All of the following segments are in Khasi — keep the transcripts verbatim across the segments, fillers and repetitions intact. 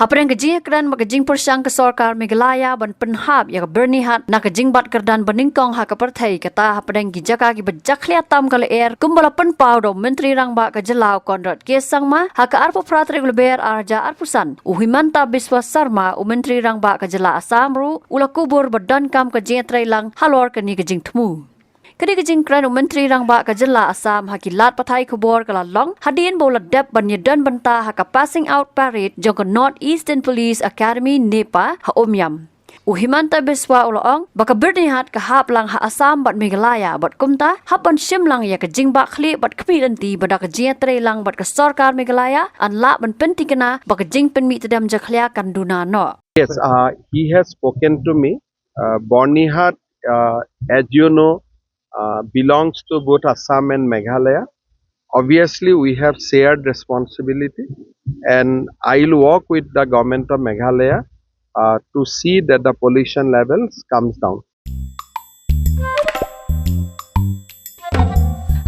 Hapdeng ka jingkren bad ka jingpyrshang ka sorkar Meghalaya ban pynhap ïa ka Byrnihat na ka jingbat kyrdan banyngkong ha ka pyrthei, kata hapdeng ki jaka kiba jakhlia tam ka lyer, kumba la pynpaw da u Myntri Rangbah ka jylla u Conrad K Sangma, ha ka arphew phra tarik Lber arhajar arphew san, u Himanta Biswa Sarma, u Myntri Rangbah ka jylla Assam ruh u la kubur bad donkam ka jingïatreilang halor kane ka jingthmu. Kadei ka jingkren u Myntri Rangbah ka jylla Assam ha ki lad pathai khubor ka la long hadien ba u la dep ban ïadon bynta ha ka passing out parade jong ka North Eastern Police Academy, NEPA, ha Umiam. U Himanta Biswa u la ong ba ka Byrnihat ka hap lang ha Assam bad Meghalaya, bad kumta hap ban shim lang ïa ka jingbahkhlieh bad khmih lynti ba da ka jingïatreilang bad ka sorkar Meghalaya yn lah ban pyntikna ba ka jingpynmih tdem jakhlia kan duna noh. Yes, uh, he has spoken to me. Uh, Byrnihat, uh, as you know, uh, belongs to both Assam and Meghalaya. Obviously, we have shared responsibility, and I'll work with the government of Meghalaya, uh, to see that the pollution levels comes down.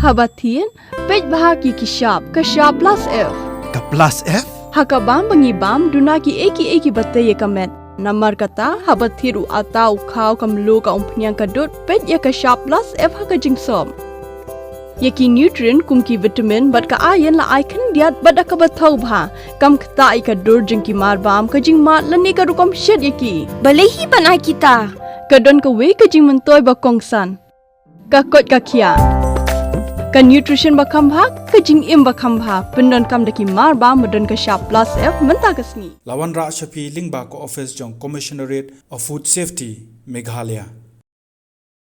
Haba thied, peit bha ki ki shap, ka shap plus F. Ka plus F? Ha ka bam ba ngi bam, duna ki ei ki ei kiba tei ïa ka met. Namar kata, haba thied u atta, u khaw, ka mluh, ka umphniang, ka dud, peit ïa ka shap plus F ha ka jingsop. Ïa ki nutrient kum ki vitamin bad ka iron la ai khyndiat bad da kaba thaw bha, kam ktah ïa ka dur jong ki mar bam, ka jingmad lane ka rukom shet ïa ki. Balei hi ban ai kita? Ka don kawei ka jingmyntoi ba kongsan. Ka koit ka khiah. Ka nutrition ba kham bha, ka jingim ba kham bha, pyndonkam da ki mar bam ba don ka shap plus F mynta ka sngi. La wanrah sha phi lyngba ka office jong Commissionerate of Food Safety, Meghalaya.